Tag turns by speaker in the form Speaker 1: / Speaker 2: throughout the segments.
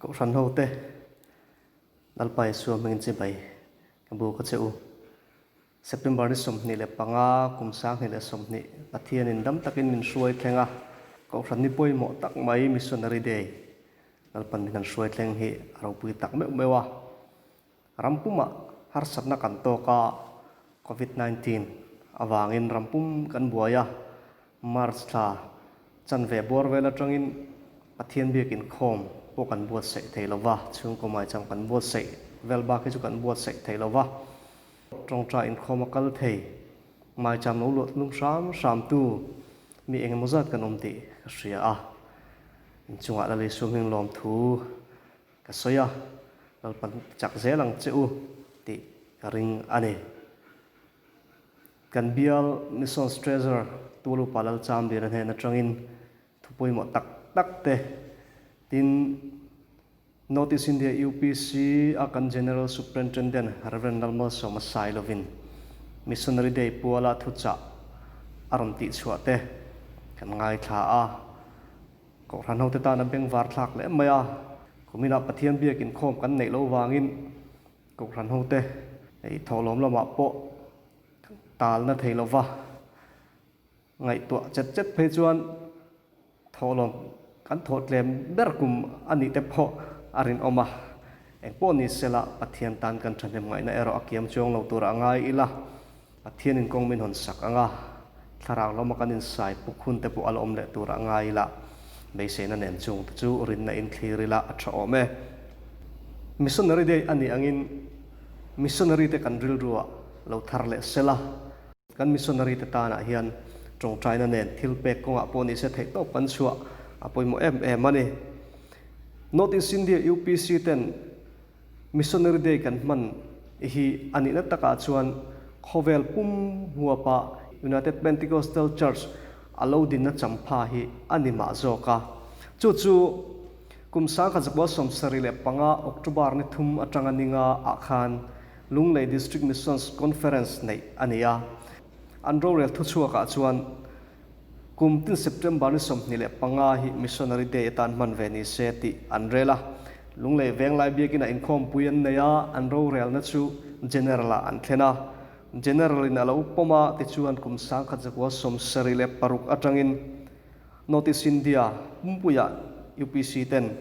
Speaker 1: Kohhran hote, Lalpa Isua hmingin chibai ka bu ka che u. September ni 25 kum 2020 Pathianin dam takin min hruai thleng a, Kohhran ni pawimawh tak mai Missionary Day Lalpan min han hruai thleng hi a ropui tak meuh meuh a. Ram pumah harsatna kan tawk a, Covid 19 avangin ram pum kan buai a, March thla chanve bawr vel atangin Pathian biak inkhawm pawh kan buatsaih thei lo va, chhungkaw maicham kan buatsaih vel bak hi chu kan buatsaih thei lo va, tawngtai inkhawm a kal thei, maicham lo luah tlum hram hram tu mi engemaw zat kan awm tih ka hria a, inchungah Lal Isua hming lawmthu Ka sawi a, Lalpan chak zel ang che u tih ka ring a ni. Kan bial Missions Treasurer Tualupa Lalchamliana hnen atangin thu pawimawh tak tak te tin North East India UPC a kan General Superintendent Rev. Lalmalsawma Sailovin Missionary Day puala thuchah a rawn tihchhuah te kan ngaithla a. Kohhran hote tan a bengvar thlak leh mai a, kuminah Pathian biak inkhawm kan neih loh vangin Kohhran hote ei thawhlawm lamah pawh talna thei lova ngaihtuah chet chet phei chuan thawhlawm kan thawh tlem ber kum a nih te pawh a rinawm a. Engpawh ni sela Pathian tan kan thahnem ngaihna erawh a kiam chuang lo tur a ngai ila, Pathianin kawng min hawn sak ang a, thlarau lama kan insai puk hun te pawh a la awm leh tur a ngai ila, beiseina nen chung te chu rinna in thlir ila a tha awm e. Missionary Day a nih angin missionary te kan rilruah lo thar leh sela, kan missionary te tanah hian tawngtaina nen thil pek kawngah pawh nise theihtawp kan chhuah a pawimawh em em a ni. North East India UPC ten Missionary Day kan hman hi a nihna takah chuan khawvel pum huapa United Pentecostal Church a lo dinna champha hi a ni mah zawk a. Chu chu kum 1975 October ni thum atanga ni nga ah khan Lunglei District Missions Conference neih a ni a. An rorel thuchhuakah chuan Kum tin September ni 25 hi Missionary Day atan hman ve ni se tih an rel a. Lunglei Venglai biakinah inkhawmpui an nei a, an rorelna chu General-ah an thlen a. General-in a lo pawm a, tichuan kum 1976 atangin North East India pumpuiah UPC ten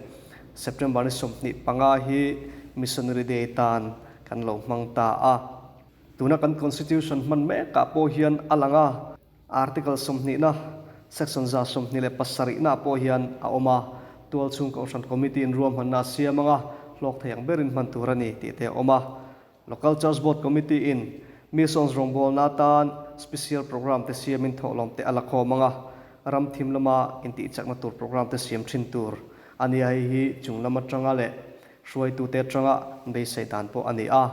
Speaker 1: September ni 25 hi Missionary Day tan kan lo hmang ta a. Tuna kan Constitution hman mekah pawh hian a lang a. Article 20na, Section 27na pawh hian a awm a, Tualchhung Kohhran Committee in ruahmanna a siam anga hlawk thei ang berin hman tur a ni tih te a awm a. Local Church Board Committee in Missions rawngbawlna atan Special Programme te siamin thawhlawm te a la khawm anga, ram thim lama intihchakna tur programme te siam thin tur a ni a, hei hi chung lam atanga leh hruaitute atanga beisei dan pawh a ni a.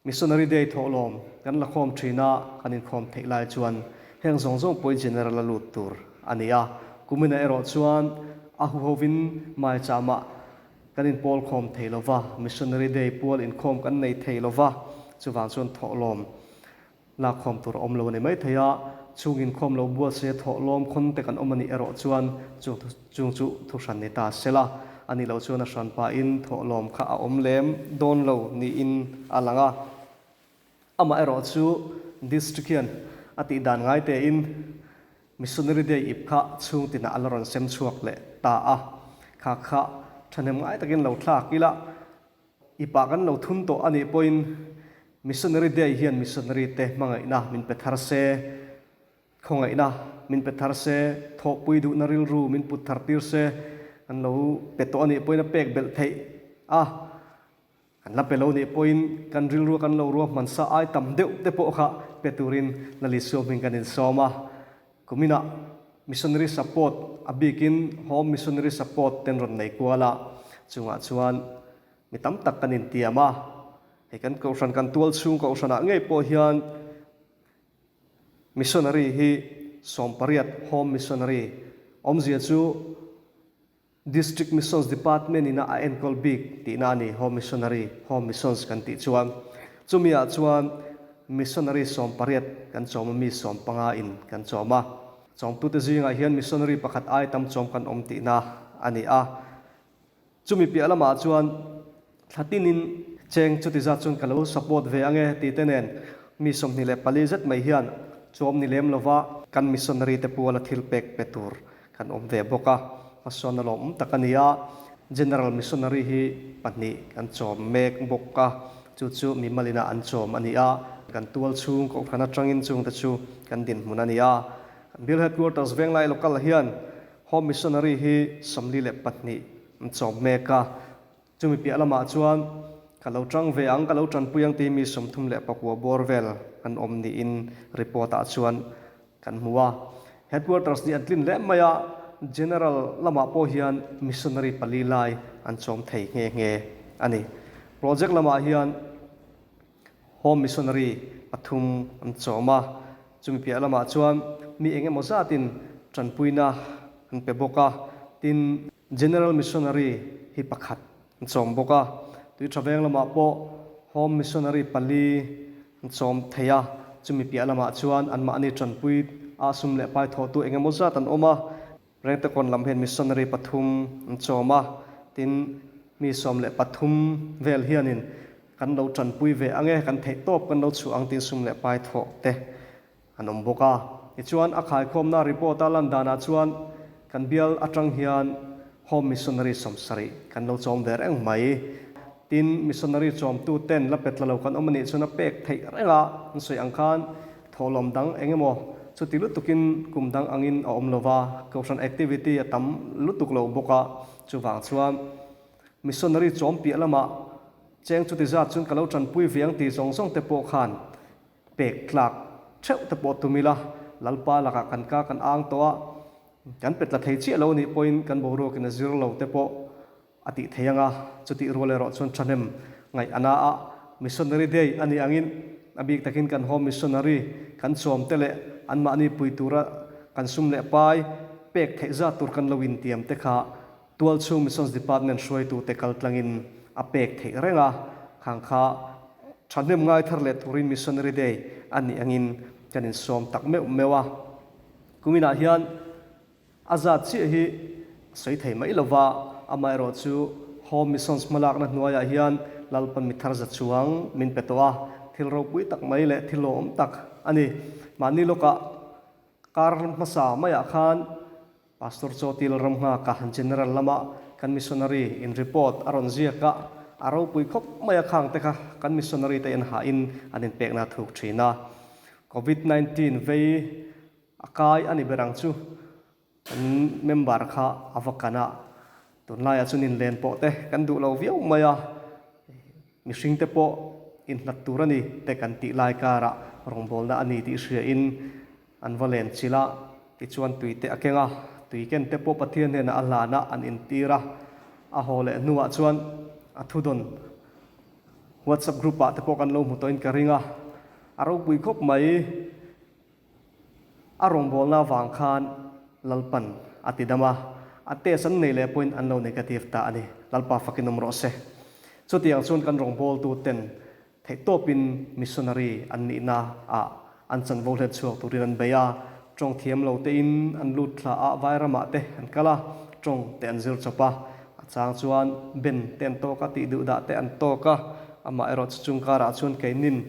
Speaker 1: Missionary Day thawhlawm kan la khawm thin a, kan inkhawm theih lai chuan heng zawng zawng pawhin General a lut tur a ni a. Kuminah erawh chuan a huhovin Maichama kan inpawl khawm thei lo va, Missionary Day pual inkhawm kan nei thei lo va, chuvang chuan thawhlawm lak khawm tur a awm lo a ni mai thei a. Chhung inkhawm lo buat se thawhlawm khawn te kan awm a nih erawh chuan chung Chung chu thuhran ni ta sela, a nih loh chuan a hran pahin thawhlawm kha a awm lem dawn lo niin a lang a. Amaherawh chu District hian a tih dan ngai tein Missionary Day ip kha chhung tinah a la rawn sem chhuak leh ta a, kha kha thahnem ngai takin lo thlak ila, ipah kan lo thun tawh a nih pawhin Missionary Day hian Missionary te hmangaihna min pe thar se. Khawngaihna min pe thar se, thawhpui duhna rilru min put thar tir se, kan lo pe tawh a nih pawhin a pek belh theih a, kan la pe lo nih pawhin kan rilrua kan lo ruahman sa ai tam deuh te pawh kha pe turin Lalisua hming kan insawm a. Kuminah Missionary Support a bikin Home Missionary Support ten rawn nei kual a, chungah chuan mi tam tak kan intiam a, hei kan kohhran kan tual chhung kohhranah ngei pawh hian Missionary hi 18 Home Missionary awmzia chu District Missions Department ina a enkawl bik tihna a ni, Home Missionary, Home Missions kan tih chuan. Chumi ah chuan Missionary 18 kan chawm a, mi 15 in kan chawm a. Chawmtute zingah hian Missionary pakhat ai tam chawm kan awm tihna a ni a. Chumi piah lamah chuan thla tinin cheng chuti zat chuan ka lo support ve ange tih te nen mi 24 zet mai hian chawm ni lem lova kan missionary te puala thil pek pe tur kan awm ve bawk a, hmasawn a lawmawm tak a ni a. General missionary hi pahnih kan chawm mek bawk a, chu chu mimalina an chawm a ni a. Kan tual chhung kohhran atangin chungte chu kan dinhmun a ni a. Kan Bial Headquarters Venglai Local hian Home Missionary hi 42 an chawm mek a, chumi piah lamah chuan ka lo tang ve ang, ka lo tanpui ang tih mi 39 bawr vel an awm niin report ah chuan kan hmu a. Headquarters nih an tlin leh mai a, General lamah pawh hian Missionary pali lai an chawm thei nghe nghe a ni. Project lamah hian Home Missionary pathum an chawm a, chumi piah lamah chuan mi eng emaw zatin tanpuina an pe bawk a, tin, General Missionary hi pakhat an chawm bawk a, tui tha veng lamah pawh Home Missionary pali an chawm thei a, chumi piah lamah chuan anmahni tanpui a sum leh pai thawhtu eng emaw zat an awm a. Rengtekawn lam hian missionary pathum an chawm a, tin, mi 13 vel hianin kan lo tanpui ve ang e, kan theih tawp kan lo chhuah ang tiin sum leh pai thawh te an awm bawk a. Tichuan, a khaikhawmna report a lan danah chuan kan bial atang hian home missionary 70 kan lo chawm ve reng mai. Tin, missionary chawmtu ten la pet la lo kan awm a nih chuan a pek theih reng a, an sawi ang khan Thawhlawm dang eng emaw chuti lutukin kum dang angin a awm lova, kohhran activity a tam lutuk lo bawk a, chuvang chuan missionary chawm piah lamah cheng chuti zat chuan ka lo tanpui ve ang tih zawng zawng te pawh khan pek tlak theuh te pawh tum ila, Lalpa lakah kan ka kan ang tawh a, kan pe tla thei chiah lo nih pawhin kan boruakin a zir lo te pawh a tih thei ang a, chutih rual erawh chuan thahnem ngaih a na a, Missionary Day a nih angin a bik takin kan Home Missionary kan chawmte leh anmahni pui tura kan sum leh pai pek theih zat tur kan lo intiam te kha tualchhung Missions Department hruaitute kaltlangin a pek theih reng a, khang kha thahnem ngai thar leh turin Missionary Day a nih angin kan insawm tak meuh meuh a. Kuminah hian A zat chiah hi a sawi thei mai lo va, amaherawh chu Home Missions hmalakna hnuaiah hian Lalpan mi thar za chuang min pe tawh a, thil ropui tak mai leh thil lawmawm tak a ni. Mahni lawkah kar hmasa maiah khan Pastor Chawtil Ramnghaka General lama kan missionary in report a rawn ziak a, a ropui khawp mai a khang te kha kan missionary te inhahin an inpekna thuk thin a. Covid 19 vei A kai a ni ber ang chu. Kan member kha a va kan a, tunlaiah chuan inlen pawh te kan duh lo viau mai a, mihring te pawh inhlat tur a ni te kan tih lai karah rawngbawlna a ni tih hriain an va len chilh a, tichuan tui te a keng a, tui ken te pawh Pathian hnenah a hlan a, an intir a, a haw leh hnuah chuan a thudawn WhatsApp group ah te pawh kan lo hmu tawhin ka ring a, a ropui khawp mai. A rawngbawlna avang khan Lalpan a ti dam a, a test an nei leh pawhin an lo negative ta a ni. Lalpa fakin awm rawh se. Chutiang chuan kan rawngbawltu ten theihtawpin missionary an nihna ah an chanvo hlen chhuak turin an bei a, tawng thiam lo tein an lut thla a, vairamah te an kal a, tawng te an zir chawp a, a chang chuan ben te an tawk a, tih duh dah te an tawk a, amaherawh chu chung karah chuan keinin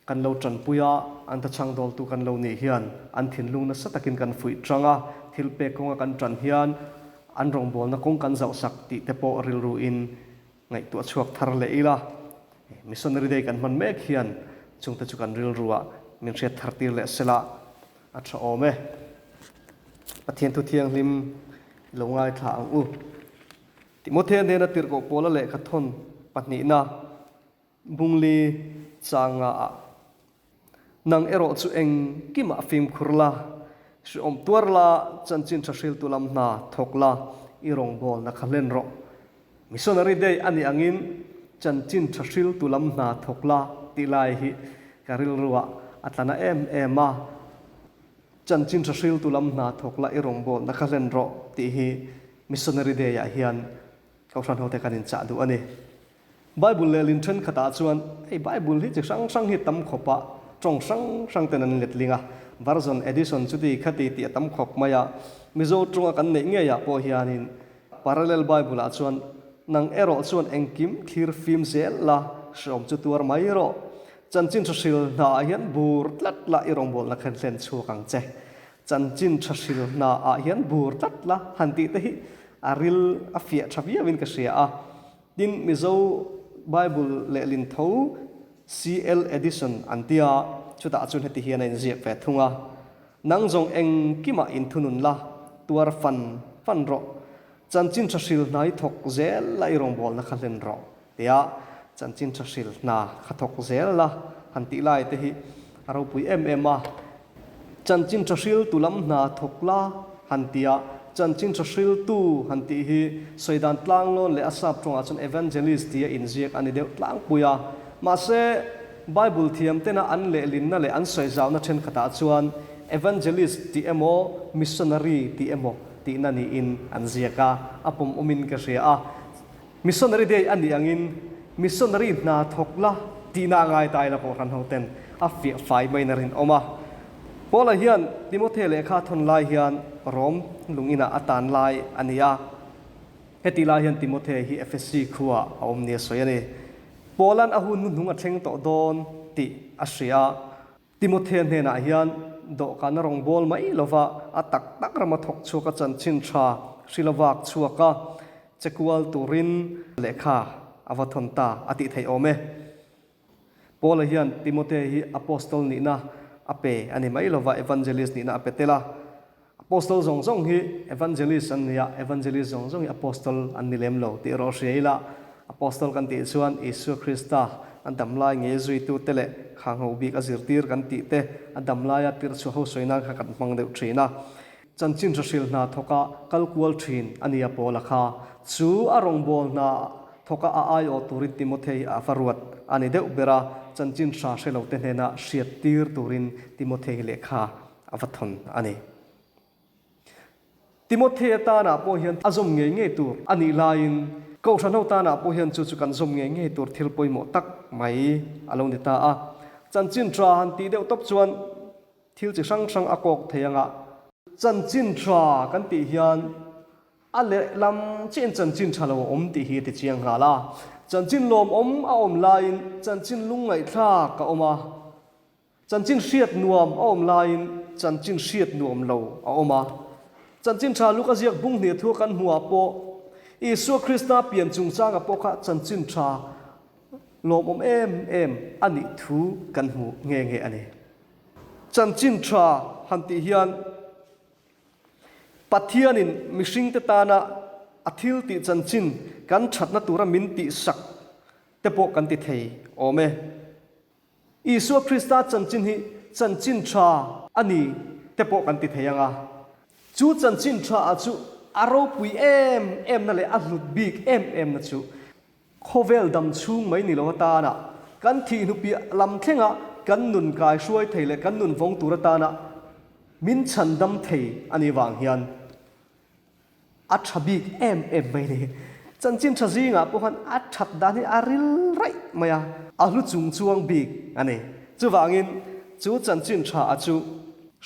Speaker 1: Kan lo tanpui a, an tachhang dawltu kan lo nih hian an thinlung nasa takin kan fuih tang a, thil pek kawnga kan tan hian an rawngbawlna kawng kan zauhsak tih te pawh rilruin ngaihtuah chhuak thar leh ila. Missionary Day kan hman mek hian chungte chu kan rilruah min hriat thar tir leh sela a tha awm e. Pathian thu thianghlim i lo ngaithla ang u. Timothea nena tirhkoh pawla lehkha thawn pahnihna. Bungli changa ah nang erawh chu engkimah fimkhur la, hriawm tuar la, chanchin tha hriltu lam hna thawk la, i rawngbawlna kha hlen rawh. Missionary Day a nih angin chanchin tha hriltu lam hna thawk la tih lai hi ka rilruah a tla na em em a. Chanchin tha hriltu lam hna thawk la, i rawngbawlna kha hlen rawh tih hi Missionary Day ah hian Kohhran hote kan inchah duh a ni. Bible lehlin thenkhatah chuan hei Bible hi chi hrang hrang hi tam khawp a, tawng hrang hrang ten an letling a, version, edition chuti khati tih a tam khawp mai a. Mizo tawnga kan neih ngeiah pawh hianin Parallel Bible ah chuan Nang erawh chuan engkim thlir fim zel la, hreawm chu tuar mai rawh. Chanchin tha hril hna ah hian bur tlat la i rawngbawlna khan hlen chhuak ang che. Chanchin tha hril hna ah hian bur tlat la han tih te hi a ril a fiah tha viau in ka hria a. Tin, Mizo Bible lehlin tho CL Edition an tia, chutah chuan heti hian a inziak ve thung a, Nang zawng engkimah inthunun la, tuar fan fan rawh. Chanchin tha hril hna i thawk zel la i rawngbawlna kha hlen rawh tia chanchin tha hril hna kha thawk zel la han tih lai te hi a ropui em em a. Chanchin tha hril tu lam hna thawk la han tia chanchin tha hril tu han tih hi sawi dan tlanglawn leh a sap tawngah chuan evangelist tia inziak a ni deuh tlangpui a. Mahse, Bible thiam tena an lehlinna leh an sawi zauna thenkhatah chuan evangelist tih emaw missionary tih emaw tihna niin an ziak a, a pawm awmin ka hria a. Missionary Day a nih angin missionary hna thawk la tihna a ngai ta ila Kohhran hoten a fiah fai maiin a rinawm a. Paula hian Timothea lehkha a thawn lai hian Rom lung inah a tan lai a ni a. Heti lai hian Timothea hi Efesi khuaah a awm nia sawi a ni. Paula'n a hun hnuhnung a thleng tawh dawn tih a hria a. Timothea hnenah hian dawhkan a rawn bawl mai lova, a tak tak rama thawk chhuak a chanchin tha hril a vak chhuak a, che kual turin lehkha a va thawn ta a tih theih awm e. Paula hian Timothea hi Apostle nihna a pe a ni mai lova, Evangelist nihna a pe tel a. Apostle zawng zawng hi Evangelist an ni a, Evangelist zawng zawng hi Apostle an ni lem lo tih erawh hria ila, Apostle kan tih chuan Isua Krista a dam lai ngei zuitute leh khangho bik a zirtir kan tih te a dam laia tirchhuah ho sawi nan kha kan hmang deuh thin a. Chanchin hrahril hna thawka kal kual thin a nia Paula kha chu a rawngbâwl hna thawka a aiawh turin Timothei a va ruat a ni deuh ber a, chanchin hra hre lote hnena hriattir turin Timothei lehkha a va thawn a ni. Timothea tanah pawh hian a zawm ngei ngei tur a nih laiin Kohhran ho tanah pawh hian chu chu kan zawm ngei ngei tur thil pawimawh tak mai a lo ni ta a. Chanchin tha han tih deuh tawp chuan thil chi hrang hrang a kawk thei anga. Chanchin tha kan tih hian A lehlam chiahin chanchin tha lo a awm tih hi a ti chiang nghal a. Chanchin lawmawm a awm laiin chanchin lungngaihthlak a awm a. Chanchin hriat nuam a awm laiin chanchin hriat nuam lo a awm a. Chanchin tha Luka ziak bung hnih thua kan hmuhah pawh Isua Krista pian chungchanga pawh kha chanchin tha lawmawm em em a nih thu kan hmu nghe nghe a ni. Chanchin tha han tih hian Pathianin mihringte tana a thil tih chanchin kan thatna tura min tihsak te pawh kan ti thei awm e. Isua Krista chanchin hi chanchin tha a ni te pawh kan ti thei ang a. Chu chanchin tha ah chu a ropui em em na leh a hlut bik em em na chu khawvel dam chhung mai ni lo atana kan thih hnupiah lam thlenga kan nun kai hruai thei leh kan nun vawng tur atana min chhandam thei a nih vang hian A tha bik em em mai ni. Chanchin tha zingah pawh khan a that dan hi a ril raih mai a, a hlu chung chuang bik a ni. Chuvangin chu chanchin tha a chu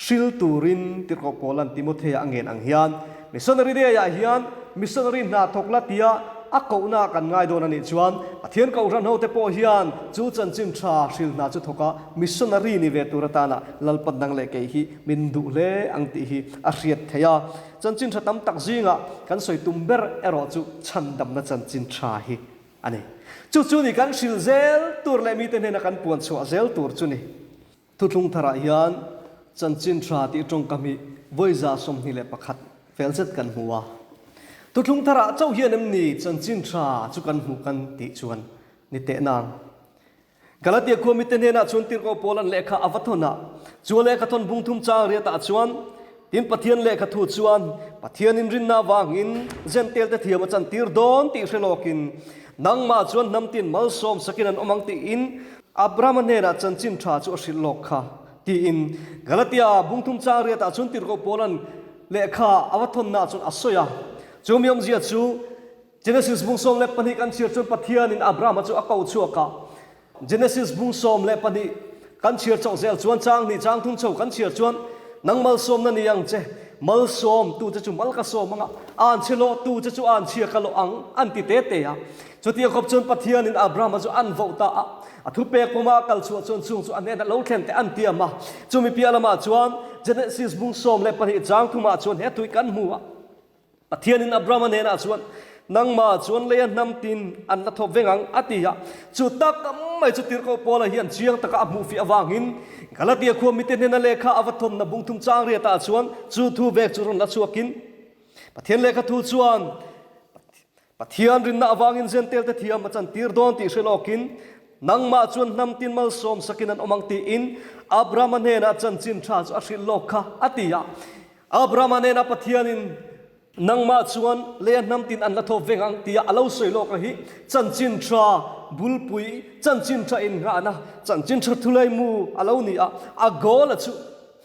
Speaker 1: hril turin Tirhkoh Paula'n Timothea a ngen ang hian Missionary Day-ah hian missionary hna thawk la tia a kohna kan ngai dawn a nih chuan Pathian Kohhran hote pawh hian chu chanchin tha hril hna chu thawk a missionary ni ve tur atana Lalpa dang leh kei hi min duh hle ang tih hi a hriat theih a. Chanchin tha tam tak zingah kan sawi tum ber erawh chu chhandamna chanchin tha hi a ni. Chu chu ni kan hrilh zel tur leh mite hnena kan puan chhuah zel tur chu ni. Thuthlung tharah hian chanchin tha tih tawngkam hi vawiza 21 fel zet kan hmu a. Thuthlung tharah chauh hian em ni chanchin tha chu kan hmuh kan tih chuan ni teh nang. Galatia khua mite hnenah chuan tirhkoh Paula'n lehkha a va thawn a. Chu a lehkha thawn bung thum chang riatah chuan, Tin, Pathian lehkha thu chuan Pathianin rinna avangin Jentail te thiam a chantir dawn tih hre lawkin, Nangmah chuan hnam tin malsawm sakin an awm ang tiin Abrahama hnenah chanchin tha chu a hrilh lawk kha, tiin Galatia bung thum chang riatah chuan tirhkoh Paula'n lehkha a va thawnnaah chuan a sawi a. Chu mi awmzia chu Genesis bung 12 kan chhiar chuan Pathianin Abrahama chu a ko chhuak a. Genesis bung 12 kan chhiar chauh zel chuan chang hnih chang thum chho kan chhiar chuan, Nang malsawmna ni ang che. Malsawm tu che chu mal ka sawm ang a, anchhe lawh tu che chu anchhia ka lawh ang, an ti te te a. Chutiang khawp chuan Pathianin Abrahama chu an voh ta a, a thupek puma a kal chhuah chuan chung chu a hnenah lo thlen teh an tiam a. Chumi piah lamah chuan Genesis bung 12 chang thumah chuan he tui kan hmu a. Pathianin Abrahama hnenah chuan, Nangmah chuan leia hnam tin an la thawp veng ang, a ti a. Chu tak mai chu Tirhkoh Paula hian chiang taka a hmuh fih avangin Galatia khua mite hnena lehkha a va thawnna bung thum chang riatah chuan chu thu vek chu rawn la chhuakin Pathian lehkha thu chuan Pathian rinna avangin Zentelte thiam a chantir dawn tih hre lawkin Nangmah chuan hnam tin malsawm sakin an awm ang tiin Abrahama hnenah chanchin tha chu a hrilh lawk kha, a ti a. Abrahama hnenah Pathianin, Nangmah chuan leia hnam tin an la thawp veng ang tia a lo sawi lawk a hi chanchin tha bulpui, chanchin tha innghahna, chanchin tha thulaimu a lo ni a, a goal-a chu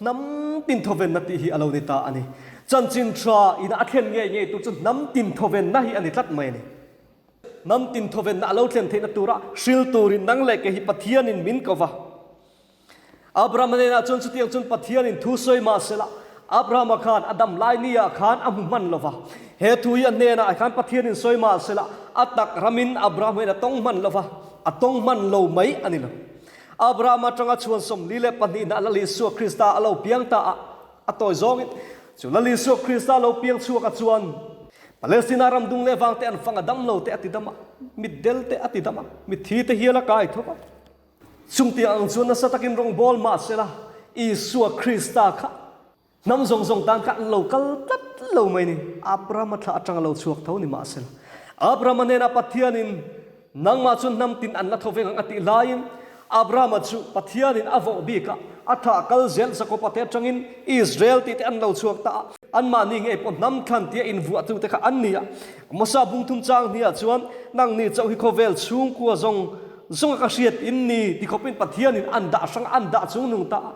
Speaker 1: hnam tin thawvenna tih hi a lo ni ta a ni. Chanchin tha ina a thlen ngei ngei tur chu hnam tin thawvenna hi a ni tlat mai a ni. Hnam tin thawvenna a lo thlen theihna tura hril turin nang leh kei hi Pathianin min ko va. Abrahama hnenah chuan chutiang chuan Pathianin thu sawi mah sela, Abrahama khan a dam lai niah khan a hmu hman lo va. He thu hi a hnenah khan Pathianin sawi mah sela, a tak ramin Abraham hian a tawng hman lo va, a tawng hman lo mai a ni lo. Abraham atanga chhuan 42 na Lal Isua Krista a lo piang ta a, a tawi zawngin chu Lal Isua Krista lo piang chhuak a chuan Palestina ram dung leh vang te an fang a dam lo te a ti dam a, mitdel te a ti dam a, mitthi te hial a kai thawk a. Chungtiang ang chuan nasa takin rawngbawl mah sela, Isua Krista kha hnam zawng zawng tan kha an lo kal tlat lo mai ni. Abrahama thla atanga lo chhuak tho ni mah sela, Abrahama hnenah Pathianin nangmah chu hnam tin an la tho veng ang a tih laiin, Abrahama chu Pathianin a vawh bik a, a thlah kal zel Jakoba te atangin Israel tih te an lo chhuak ta a, anmahni ngei pawh hnam thlan tia invuahtu te kha an ni a. Mosa bung thum chang hniah chuan, Nangni chauh hi khawvel chhungkua zawng Zawnga ka hriat in ni ti khawpin Pathianin an dah hrang an dah chung nung ta a.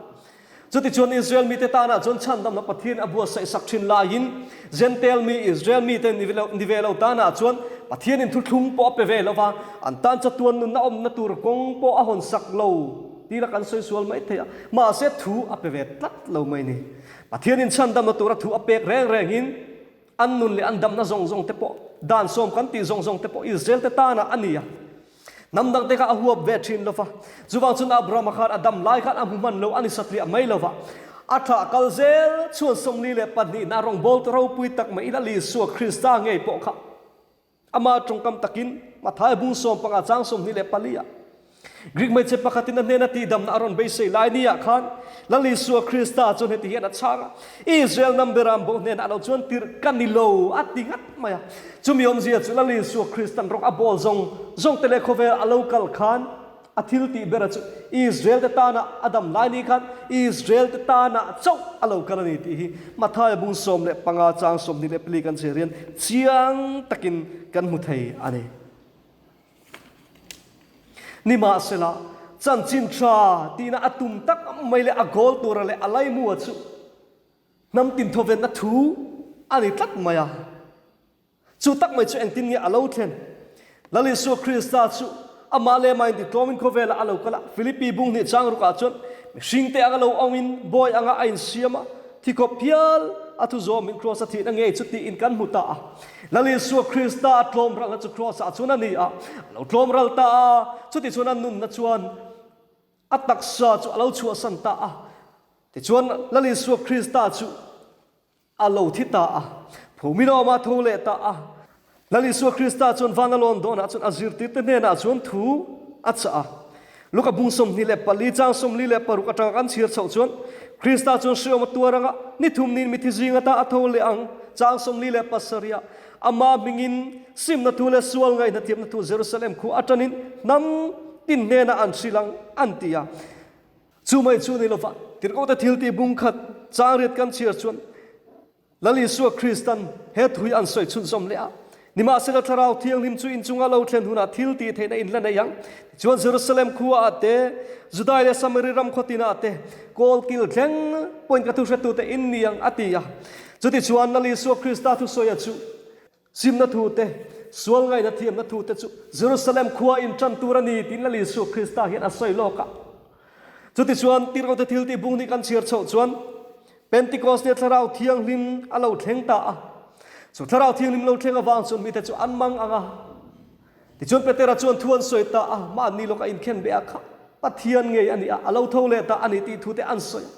Speaker 1: Chutichuan Israel mite tanah chuan chhandamna Pathian a buatsaih sak thin laiin Jentail mi Israel mite ni ve lo tanah chuan Pathianin thuthlung pawh a pe ve lo va, an tan chatuan nunna awmna tur kawng pawh a hawn sak lo tila kan sawi sual mai thei a, mahse thu a pe ve tlat lo mai ni. Pathianin chhandamna tura thu a pek reng rengin An nun leh an damna zawng zawng te pawh, dan sawm kan tih zawng zawng te pawh Israel te tanah a ni a. Hnam dang te kha a huap ve thin lo va. Chuvang chuan Abrahama khan a dam lai khan a hmu hman lo a ni satliah mai lo va. A thlah kal zel chhuan 42 na rawngbawltu ropui tak mai Lal Isua Krista ngei pawh kha Amah tawngkam takin Mathai bung 15 chang 24 ah Greek hmeichhe pakhatin a hnena tihdamna a rawn beisei lai ni ah khan Lal Isua Krista chuan heti hian a chhang a, Israel hnam beram bo hnenah lo chuan tirh ka ni lo a ti ngat mai a. Chumi awmzia chu Lal Isua Kristan rawng a bawl zawng zawng te leh khawvel a lo kal khan A thil tih bera chu Israel te tana a dam lai ni khan Israel te tana chauh a lo kal a ni tih hi Mathaia bung 15 chang 24 kan chhiar hian chiang takin kan hmu thei a ni. Nimahsela, chanchin tha tihna a tum tak mai leh a goal tura leh a laimua chu hnam tinthawvenna thu a ni tlat mai a. Chu tak mai chu engtin nge a lo thlen? Lal Isua Krista chu amah leh amah intitlawmin khawvelah a lo kal a. Philippi bung hnih chang rukah chuan mihringte anga lo awngin bawi anga a insiam a, thi khawp hial a thu zawmin Kraws a thihna ngei chu tiin kan hmu ta a. Lal Isua Krista a tlawm ralna chu Kraws-ah chuan a ni a, a lo tlawm ral ta a, chutichuan a nunna chuan a taksa chu a lo chhuahsan ta a. Tichuan Lal Isua Krista chu A lo thi ta a, phumin a awm a, tho leh ta a. Lal Isua Krista chuan van a lawn dawnah chuan a zirtirte hnenah chuan thu a chah a. Luka bung 24 chang 46 atanga kan chhiar chhoh chuan Krista chuan hriawm a tuar anga ni thum niin mithi zing ata a tho leh ang chang 47 ah Amah hmingin simna thu leh sual ngaihna thiamna thu Jerusalem khua atanin hnam tin hnenah an hrilh ang an ti a. Chu mai chu ni lova, tirhkohte thil tih bung khat chang riat kan chhiar chuan Lal Isua Kristan he thu hi an sawi chhunzawm leh a, Nimahsela Thlarau Thianghlim chu inchunga lo thlen hunah thil tih theihna in la nei ang. Tichuan Jerusalem khuaah te, Judai leh Samari ram khaw tinah te, kawl kil thleng pawhin ka thuhretute in ni ang, a ti a. Chutichuan Lal Isua Krista thusawi a chu Simna thu te, sual ngaihna thiamna thu te chu Jerusalem khua in tan tur a ni tiin Lal Isua Krista hian a sawi lawk a. Chutichuan, tirhkohte thil tih bung nih kan chhiar chhoh chuan. Pentikos nia Thlarau Thianghlim a lo thleng ta a. Chu Thlarau Thianghlim lo thleng avang chuan mite chu an mang ang a. Tichuan Petera chuan thu an sawi ta a, mahni lawk a inkhen beh a kha Pathian ngei a ni a, a lo tho leh ta a ni tih thu te an sawi a.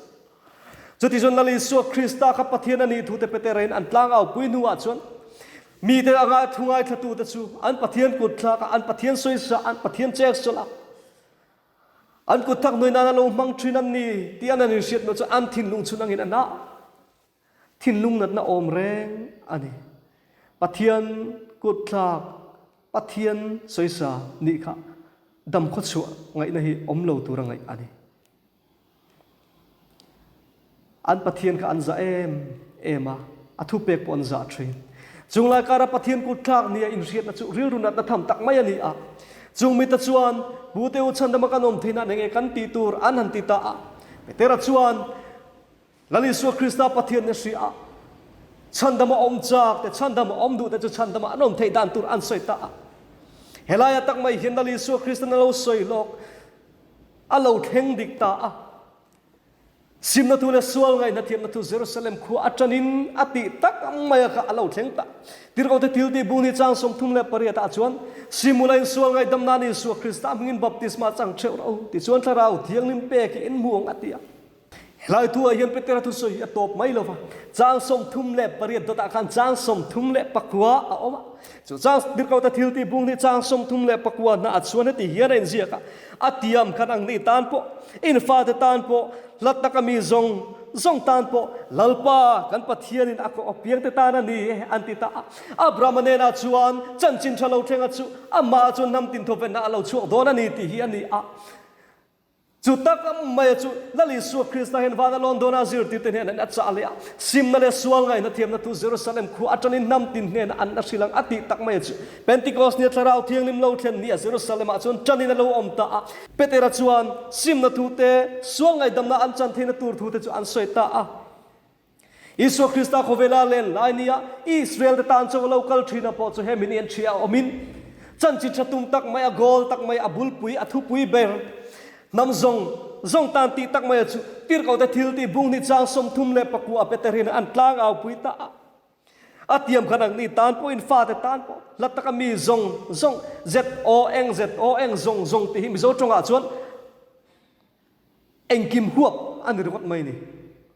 Speaker 1: Chutichuan Lal Isua Krista kha Pathian a nih thu te Petera in an tlangau pui hnuah chuan mite anga thu ngaithlatute chu an Pathian kut thlak a, an Pathian sawisa, an Pathian chek sawlh a, An kut thak hnuai nan a lo hmang thin an ni tih an an inhriat hnu chu an thinlung chhun angin a na. Thinlung natna awm reng a ni. Pathian kut thlak, Pathian sawisa nih kha dam khawchhuah ngaihna hi awm lo tura ngaih a ni. An Pathian kha an zah em em a, a thupek pawh an zah thin. Chunglai kara Pathian kut thlak nia inhriatna chu rilru natna tham tak mai a ni a. Chung mite chuan, Pute u chhandama kan awm theihna eng nge kan tih tur an han ti ta a. Petera chuan, Lal Isua Krista Pathian ni hria a, chhandama awm chak te, chhandama awm duh te chu chhandama an awm theih dan tur an sawi ta a. Helaia tak mai hian Lal Isua Kristan a lo sawi lawk. A lo thleng dik ta a. Simna thu leh sual ngaihna thiamna thu Jerusalem khua aṭanin a tih tak mai a kha a lo thleng ta. Tirhkohte thil tih bung ni chang 38 ah chuan, Simula in sual ngaihdam nan Isua Krista hmingin baptisma chang ṭheuh rawh u, tichuan Thlarau Thianghlim pek hi in hmu ang a ti a. Helai thu ah hian Petera thusawi hi a tawp mai lo va, chang 38 dawtah khan chang 39 a awm a. Chu chang Tirhkohte thil tih bung ni chang 39 hna ah chuan heti hian a inziak a, A tiam khan ang ni tan pawh, in fate tan pawh, hla taka mi zawng zawng tan pawh, Lalpa kan Pathianin a koh apiangte tan a ni e, an ti ta a. Abrahama hnenah chuan chanchin tha lo thlenga chu amah chuan hnam tin thawvenna a lo chhuak dawn a ni tih hi a ni a. Chu tak maia chu Lal Isua Krista hian vana lawn dawna zirtirte hnenah a chah leh a, simna leh sual ngaihna thiamna thu Jerusalem khua atangin hnam tin hnenah an la hrilh ang a tih tak maia chu Pentikos nia Thlarau Thianghlim lo thlen nia Jerusalem-ah chuan ṭanin a lo awm ta a. Petera chuan simna thute, sual ngaihdamna an chan theihna tur thute chu an sawi ta a. Isua Krista khawvela len lai nia Israel-te tan chaw a lo kal ṭhina pawh chu hemi ni an ṭhia a awmin, chanchin ṭha tum tak mai, a goal tak mai, a bulpui, a thupui ber, hnam zawng zawng tan tih tak maia chu tirhkohte thiltih bung hnih chang 39 a Peterin an tlangaupui ta a. A tiam khan ang ni tan pawhin fate tan pawh hla taka mi zawng zawng ZONG ZONG zawng zawng tih hi Mizo tawngah chuan engkim huap a ni ringawt mai ni.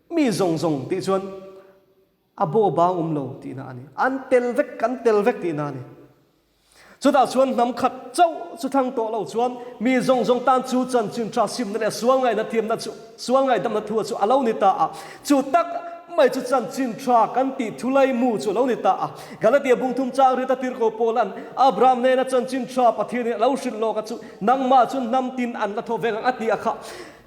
Speaker 1: Mi zawng zawng tih chuan a bo bang awm lo tihna a ni. An tel vek kan tel vek tihna a ni. Chutah chuan hnam khat chauh chu thlang tawh lo chuan mi zawng zawng tan chu chanchin tha simna leh sual ngaihna thiamna chu sual ngaihdamna thua chu a lo ni ta a. Chu tak mai chu chanchin tha kan tih thulai mu chu a lo ni ta a. Galatia bung thum chang rit a tirko Paula'n Abraham nena chanchin tha Pathianin a lo hrilh lawk a chu nangmah chu hnam tin an la thaw vek ang a ti a kha.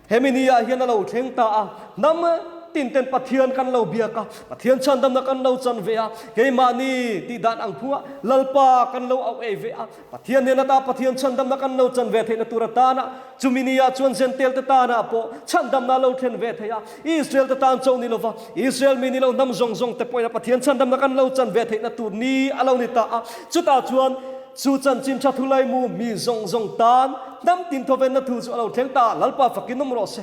Speaker 1: Hemi ni ah hian a lo thleng ta a, hnam tin ten Pathian kan lo biak a, Pathian chhandamna kan lo chan ve a, keimahni tih dan ang phungah Lalpa kan lo auh ei ve a, Pathian nen ata Pathian chhandamna kan lo chan ve theihna tur atana, chumi ni ah chuan Zentel te tanah pawh chhandamna a lo thlen ve thei a, Israel te tan cho ni lova, Israel mi ni lo hnam zawng zawng te pawhin a Pathian chhandamna kan lo chan ve theihna tur ni a lo ni ta a, chutah chuan Chu chanchin tha thu laimu mi zawng zawng tan hnam tin thawvenna thu chu a lo thleng ta, Lalpa fakin awm rawh se.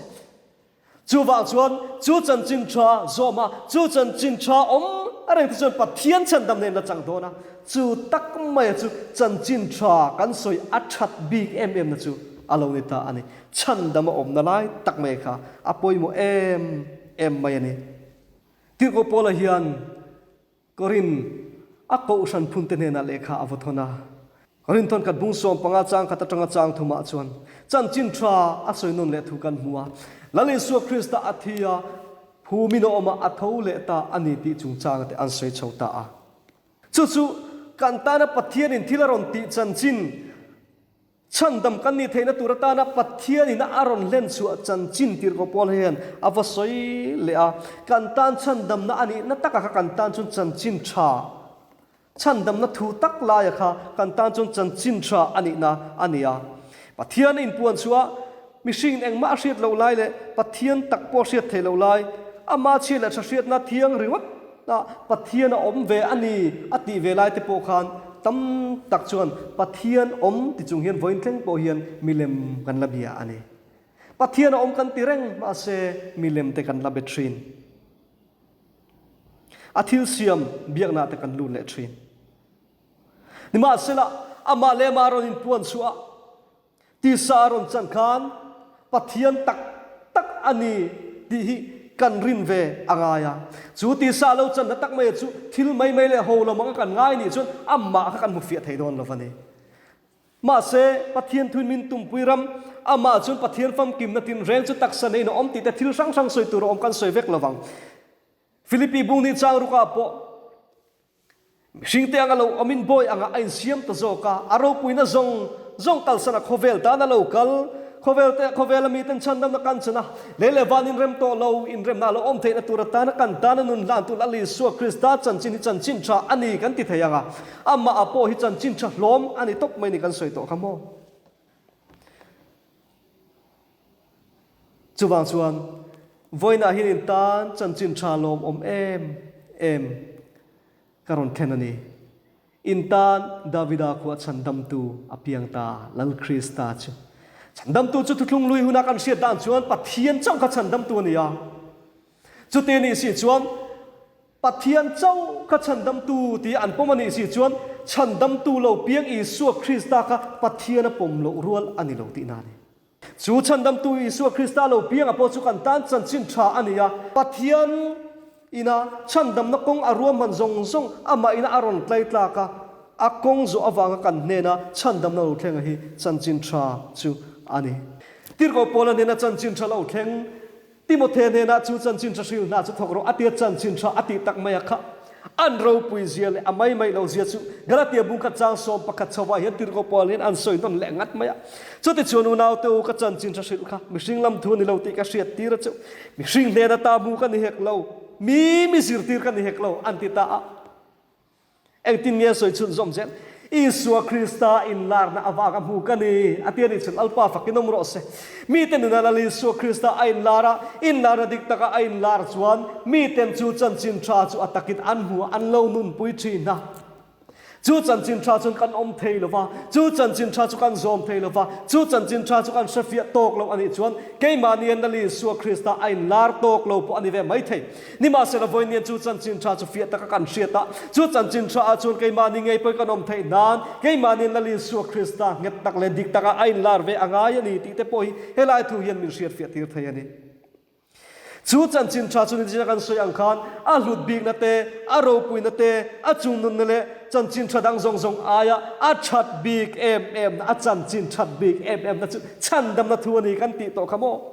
Speaker 1: Chuvang chuan chu chanchin tha zawm a, chu chanchin tha awm a reng te chuan Pathian chhandam nen la chang dawn a, chu tak maia chu chanchin tha kan sawi a that bik em em na chu a lo ni ta a ni. Chhandam a awmna lai tak mai kha a pawimawh em em mai a ni. Tirhkoh Paula hian Korin a kohhran phunte hnenah lehkha a va thawn a. Korin thawn khat bung 15 chang khat atanga chang thumah chuan chanchin tha a sawi nawn leh thu kan hmu a. Lal Isua Krista a thi a, phumin a awm a, a tho leh ta a ni tih chungchanga te an sawi chho ta a. Chu chu kan tana Pathianin thil a rawn tih chanchin Chhandam kan nih theihna tur atana Pathianin a rawn hlen chhuah chanchin tirhkoh Paul hian a va sawi leh a, kan tan chhandamna a nihna taka kha kan tan chuan chanchin tha, chhandamna thu tak laia kha kan tan chuan chanchin tha a nihna a ni a. Pathian a inpuan chhuah mihringin engmah a hriat loh lai leh Pathian tak pawh a hriat theih loh lai, ama chhia leh tha hriatna thiang ringawt Ah Pathian a awm ve a ni a tih ve lai te pawh khan tam tak chuan Pathian awm ti chung hian vawiin thleng pawh hian milem kan la bia a ni. Pathian a awm kan ti reng mahse milem te kan la be thin. A thil siam biakna te kan lut leh thin. Nimahsela, amah leh amah rawn inpuan chhuah a, tisa a rawn chan khan Pathian tak tak a ni tih hi kan rin ve a ngai a. Chu tisa a lo channa tak mai chu thil mai mai leh ho lo anga kan ngai nih chuan amah kha kan hmu fiah thei dawn lo a ni. Mahse, Pathian thuin min tumpui ram, amah chuan Pathian famkimna tinreng chu taksa neiin a awm tih te thil hrang hrang sawi tur a awm kan sawi vek lo vang. Philippi bung nih chang rukah pawh mihringte anga lo awmin bawi anga a insiam ta zawk a, a ropuina zawng zawng kalsan a khawvel tan a lo kal, khawvel te khawvela miten chhandamna kan chan a, lei leh van inrem tawh lo, inremna a lo awm theihna tur atana kan tana nun hlan tur Lal Isua Krista chanchin hi chanchin tha a ni kan ti thei ang a, amah ah pawh hi chanchin tha hlawm a ni tawp mai ni kan sawi tawh kha maw? Chuvang chuan, vawiinah hian in tan chanchin tha lawmawm em em ka rawn thlen a ni. In tan Davida khua chhandamtu a piang ta, Lal Krista chu. Chhandamtu chu thuthlung lui huna kan hriat dan chuan Pathian chauh kha chhandamtu a ni a. Chuti nih si chuan Pathian chauh kha chhandamtu tih an pawm a nih si chuan chhandamtu lo piang Isua Krista kha Pathian a pawm loh rual a ni lo tihna a ni. Chu chhandamtu Isua Krista lo pianga pawh chu kan tan chanchin tha a ni a, Pathian ina chhandamna kawng a ruahman zawng zawng amah ina a rawn tlai tlak a, a kawng zawh avanga kan hnena chhandamna lo thlenga hi chanchin tha chu a ni. Tirhkoh Paula hnena chanchin tha lo thleng Timothy hnenah chu chanchin tha hril hna chu thawk rawh a tia chanchin tha a tih tak mai a kha. An ropui zia leh a mai mai lo zia chu Galatia bung khat chang 11 chhovah hian tirhkoh Paul hian an sawi nawn leh ngat mai a. Chutichuan unaute u ka chanchin tha hrilh kha mihring lam thu a ni lo tih ka hriat tir a chu. Mihring hnena ta hmu ka ni hek lo, mi mi zirtir ka ni hek lo an ti ta a. Engtin nge sawi chhun zawm zel? Isua Krista inlarna avanga hmu ka ni, a ti a nih chhun Alpa fakin awm rawh se. Mite nuna Lal Isua Krista a inlar a, inlarna dik taka a inlar chuan miten chu chanchin tha chu a takin an hmu a, an lo nunpui thin a. Chu chanchin tha chuan kan awm thei lo va, chu chanchin tha chu kan zawm thei lo va, chu chanchin tha chu kan hrefiah tawk lo a nih chuan keimahnian Lal Isua Krista a inlar tawk lo pawh a ni ve mai thei. Nimahsela vawiin chu chanchin tha chu fiah taka kan hriat a, chu chanchin tha ah chuan keimahni ngei pawhin kan awm theih nan keimahni Lal Isua Krista nghet tak leh dik takah a inlar ve a ngai a ni tih te pawh hi helai thu hian min hriat fiah tir thei a ni. Chu chanchin tha chu nichina kan sawi ang khan a hlut bikna te, a ropuina te, a chungnunna leh chanchin tha dang zawng zawng aia a that bik em em na, a chanchin that bik em em na chu chhandamna thu a ni kan tih tawh kha maw?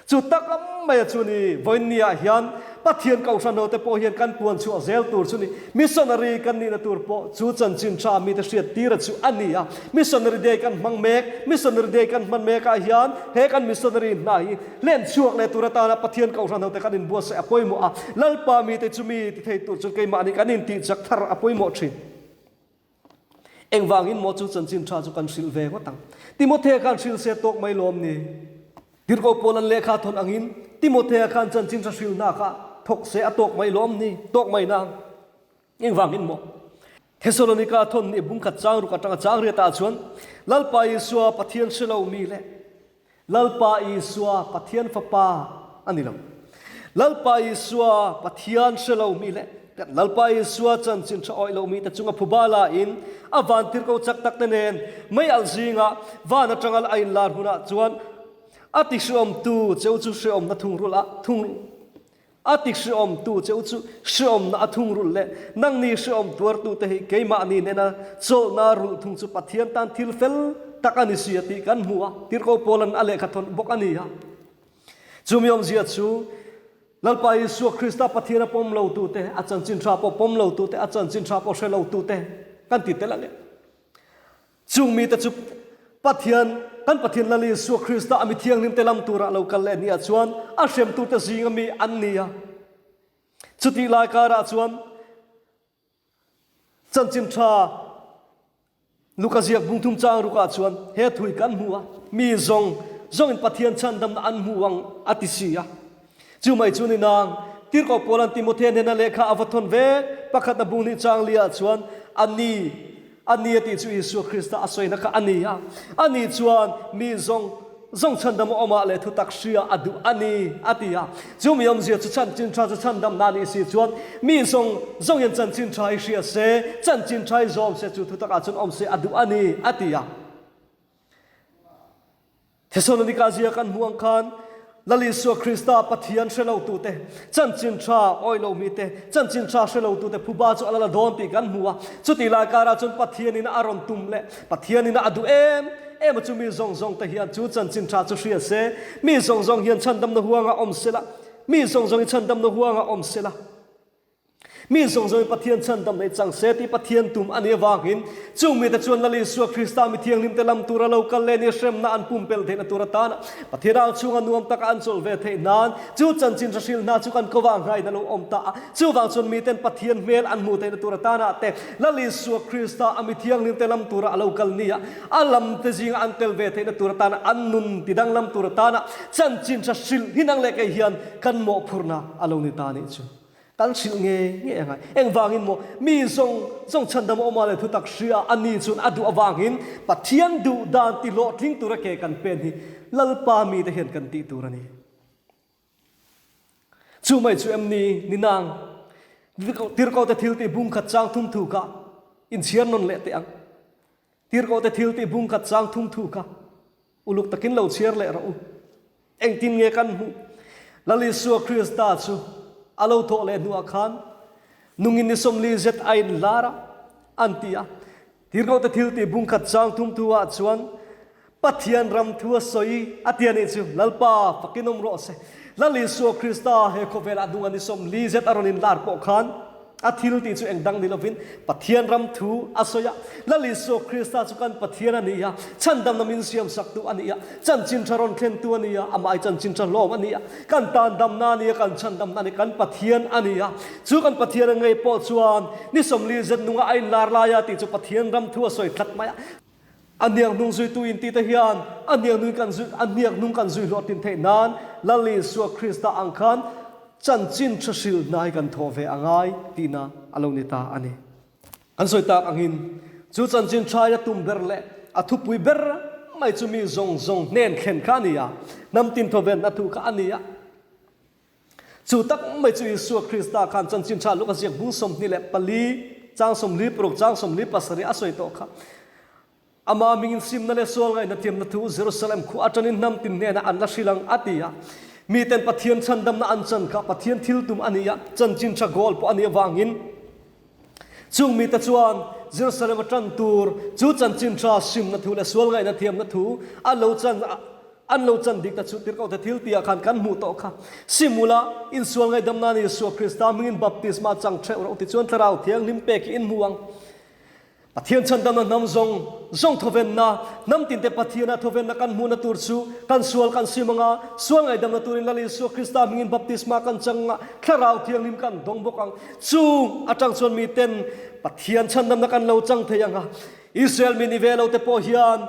Speaker 1: Chu tak lam mai a chu ni, vawiinni ah hian Pathian Kohhran ho te pawh hian kan puan chhuah zel tur chu ni. Missionary kan nihna tur pawh chu chanchin tha mite hriat tir a chu a ni a. Missionary Day kan hmang mek, Missionary Day kan hman mek ah hian he kan missionary hna hi hlen chhuak leh tur atana Pathian Kohhran ho te kan inbuatsaih a pawimawh a. Lalpa mite chu mi ti thei tur chuan keimahni kan intihchak thar a pawimawh thin. Engvangin maw chu chanchin tha chu kan hrilh ve ngawt ang? Timothea khan hrilh se tawk mai lawm ni? Tirhkoh Paul an lehkha thawn angin Timothea khan chanchin tha hrilhna kha thawk se a tawk mai lawm ni? Tawk mai nang. Engvangin maw? Thesalonika thawn ni bungkhat chang ruk atanga chang riatah chuan Lalpa Isua Pathian hre lo mi leh Lalpa Isua Pathian Fapa a ni lo. Lalpa Isua Pathian hre lo mi leh Lalpa Isua chanchin tha awih lo mite chunga phuba la in a van tirhko chak tak te nen mei alh zingah van atanga a inlar hunah chuan a ti hreawmtu cheu chu hreawmna thungrulh ah thung A ti hreawmtu che u chu hreawmna a thungrulh leh nangni hreawm tuartute hi keimahni nena chawlhna rulh thung chu Pathian tan thil fel tak a ni si a tih kan hmu a, Tirhkoh Paula'n a lehkha thawn bawk a ni a. Chumi awmzia chu Lalpa Isua Krista Pathian a pawm lotute, a chanchin tha pawh pawm lotute, a chanchin tha pawh hre lotute kan ti tel a ni. Chung mite chu Pathian, kan Pathian Lal Isua Krista a mi thianghlimte lam tura lo kal leh nia chuan a hremtute zinga mi an ni a. Chutih lai karah chuan chanchin tha Luka ziak bungthum chang rukah chuan he thui kan hmu a, mi zawng zawngin Pathian chhandamna an hmu ang a ti si a. Chu mai chu ni nang, Tirhkoh Paula'n Timothea hnena lehkha a va thawn ve pakhatna bung hnih chang liah chuan a ni, A ni a tih chu Isua Krista a sawina kha a ni a. A ni chuan mi zawng zawng chhandam a awm ah leh thutak hria a duh a ni, a ti a. Chu mi awmzia chu chanchin tha chu chhandamna a nih si chuan mi zawng zawng hian chanchin tha hi hria se, chanchin tha hi zawm se chu thutak ah chuan awm se a duh a ni, a ti a. Thesalonika zia kan hmuh ang khan Lal Isua Krista Pathian hre lotute, chanchin tha awih lo mite, chanchin tha hre lotute phuba chu a la la dawn tih kan hmu a. Chutih lai karah chuan Pathianin a rawn tum leh Pathianin a duh em em a chu mi zawng zawng te hian chu chanchin tha chu hria se, mi zawng zawng hian chhandamna huanga awm sela, mi zawng zawngin chhandamna huanga awm sela. Mi zawng zawngin Pathian chhandam nei chang se tih Pathian tum a nih avangin chung mite chuan Lal Isua Krista mi thianghlimte lam tura lo kal leh ni hremna an pumpelh theihna tur atana Pathian ang chhunga nuam taka an chawlh ve theih nan chu chanchin hre hrilh hna chu kan kovah ngaiin a lo awm ta a. Chuvang chuan miten Pathian hmel an hmuh theihna tur atana te Lal Isua Krista a mi thianghlimte lam tura a lo kal nia a lamte zinga an tel ve theihna tur atana an nun tidanglam tur atana chanchin hre hrilh hi nang leh kei hian kan mawhphurhna a lo ni ta nih chu. Kan hrilh nge nge a ngai. Engvangin maw? Mi zawng zawng chhandam a awm a leh thutak hria a ni chuan a duh avangin Pathian duh dan ti hlawhtling tura ke kan pen hi Lalpa mite hian kan tih tur a ni. Chu mai chu em ni ni nang? Tirhkohte thil tih bung khat chang thum thu kha inchhiar nawn leh teh ang. Tirhkohte thil tih bung khat chang thum thu kha Uluk takin lo chhiar leh rawh u. Engtin nge kan hmuh? Lal Isua Krista chu a lo thawh leh hnuah khan nungin ni 40 zet a inlar a, an ti a. Tirhkohte thil tih bung khat chang thum thu ah chuan Pathian ram thu a sawi a ti a nih chu. Lalpa fakin awm rawh se. Lal Isua Krista he khawvelah nunga ni 40 zet a rawn inlar pawh khan A thil tih chu eng dang ni lovin Pathian ram thu a sawi a. Lal Isua Krista chu kan Pathian a ni a, chhandamna min siamsaktu a ni a, chanchin tha rawn thlentu a ni a, amah hi chanchin tha hlawm a ni a, kan tan damna a ni a, kan chhandamna a ni, kan Pathian a ni a. Chu kan Pathian a ngei pawh chuan ni 40 zet nunga a inlar lai a tih chu Pathian ram thu a sawi tlat mai a. A hniak hnung zuitu inti te hian a hniak hnung kan zui a hniak hnung kan zui hlawhtlin theih nan Lal Isua Krista ang khan chanchin tha hrilh hna hi kan thawh ve a ngai tihna a lo ni ta a ni. Kan sawi tak angin chu chanchin tha hi a tum ber leh a thupui ber mai chu mi zawng zawng hnen thlen kha a ni a, hnam tin thawven a thuh kha a ni a. Chu tak mai chu Isua Krista khan chanchin tha Luka ziak bung 24 chang 46 chang 47 a sawi tawh kha. Ama mingin simna leh sual ngaihna thiamna thu Jerusalem khua atangin hnam tin hnenah an la hrilh ang a ti a. Miten Pathian chhandamna an chan kha Pathian thil tum a ni a, chanchin tha goal pawh a nih avangin chung mite chuan Jerusalem a tan tur chu chanchin tha simna thu leh sual ngaihna thiamna thu a lo chan An lo chan dik ta chu tirhkohte thil tihah khan kan hmuh tawh kha. Simula, insual ngaihdam nan Isua Krista hmingin baptisma chang theuh rawh tichuan Thlarau Thianghlim pek hi in hmu ang. Pathian chhandamna hnam zawng zawng thawvenna, hnam tinte Pathiana thawvenna kan hmuhna tur chu kan sual kan sim anga, sual ngaihdamna turin Lal Isua Krista hmingin baptisma kan chang anga, Thlarau Thianghlim kan dawng bawk ang. Chung atang chuan miten Pathian chhandamna kan lo chang thei anga, Israel mi ni ve lo te pawh hian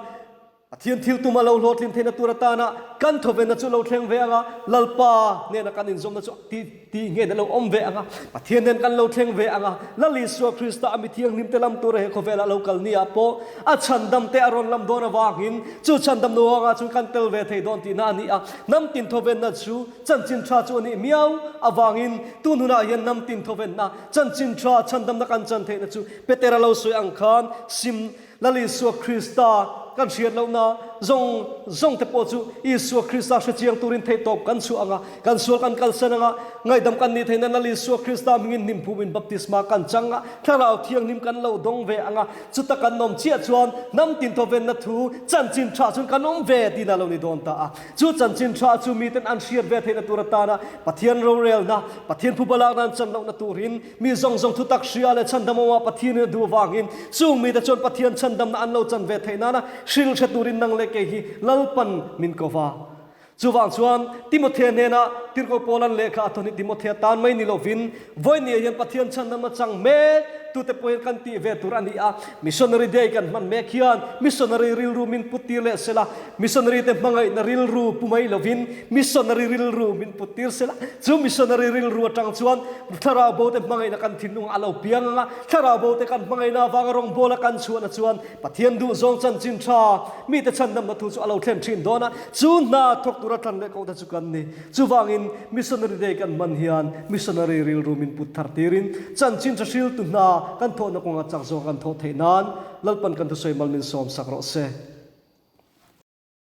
Speaker 1: Pathian thil tuma lo hlawhtlin theihna tur atana kan thawvenna chu lo thleng ve ang a, Lalpa hnena kan inzawmna chu ti ti nghen a lo awm ve ang a, Pathian nen kan lo thleng ve ang a, Lal Isua Krista a mi thianghlimte lam tura he khawvelah lo kal ni ah pawh a chhandamte a rawn lam dawn avangin chu chhandam nuangah chuan kan tel ve thei dawn tihna a ni a, hnam tin thawvenna chu chanchin tha chu a nih miau avangin tun hunah hian hnam tin thawvenna chanchin tha chhandamna kan chan theihna chu Petera lo sawi ang khan sim Lal Isua Krista kan hriat lohna zawng zawng te pawh chu Isua Krista hre chiang turin theihtawp kan chhuah ang a, kan sual kan kalsan ang a, ngaihdam kan nih theihna Lal Isua Krista hmingin hnimphumin baptisma kan chang a, Thlarau Thianghlim kan lo dawng ve ang a, chuta kan awm chiah chuan hnam tinthawvenna thu chanchin tha chuan kan awm ve tihna lo ni dawn ta a. Chu chanchin tha chu miten an hriat ve theihna tur atana Pathian rorelna, Pathian phubalakna an chan lohna turin Mi zawng zawng thutak hria leh chhandam awmah Pathianin a duh avangin chung mite chuan Pathian chhandamna an lo chan ve theih nana hril hre turin nang leh kei hi Lalpan min ko va. Chuvang chuan Timothea hnena Tirhkoh Paula'n lehkha a thawn hi Timothea tan mai ni lovin vawinia hian Pathian chhandamna chang mek Tute pawhin kan tih ve tur a ni a. Missionary Day kan hman mek hian missionary rilru min put tir leh sela, missionary te hmangaihna rilru pu mai lovin missionary rilru min put tir sela. Chu missionary rilru atang chuan thlarau bo te hmangaihna kan thinlungah a lo piang ang a, thlarau bo te kan hmangaihna avanga rawngbawla kan chhuahna chuan Pathian duhzawng chanchin tha mite chhandamna thu chu a lo thlen thin dawn a, chu hna thawk tura tan leh kohte chu kan ni. Chuvangin Missionary Day kan hman hian missionary rilru min put thar tirin chanchin tha hriltu hna kan thawhna kawngah chak zawk kan thawh theih nan Lalpan kan thusawi mal min sawm sak rawh se.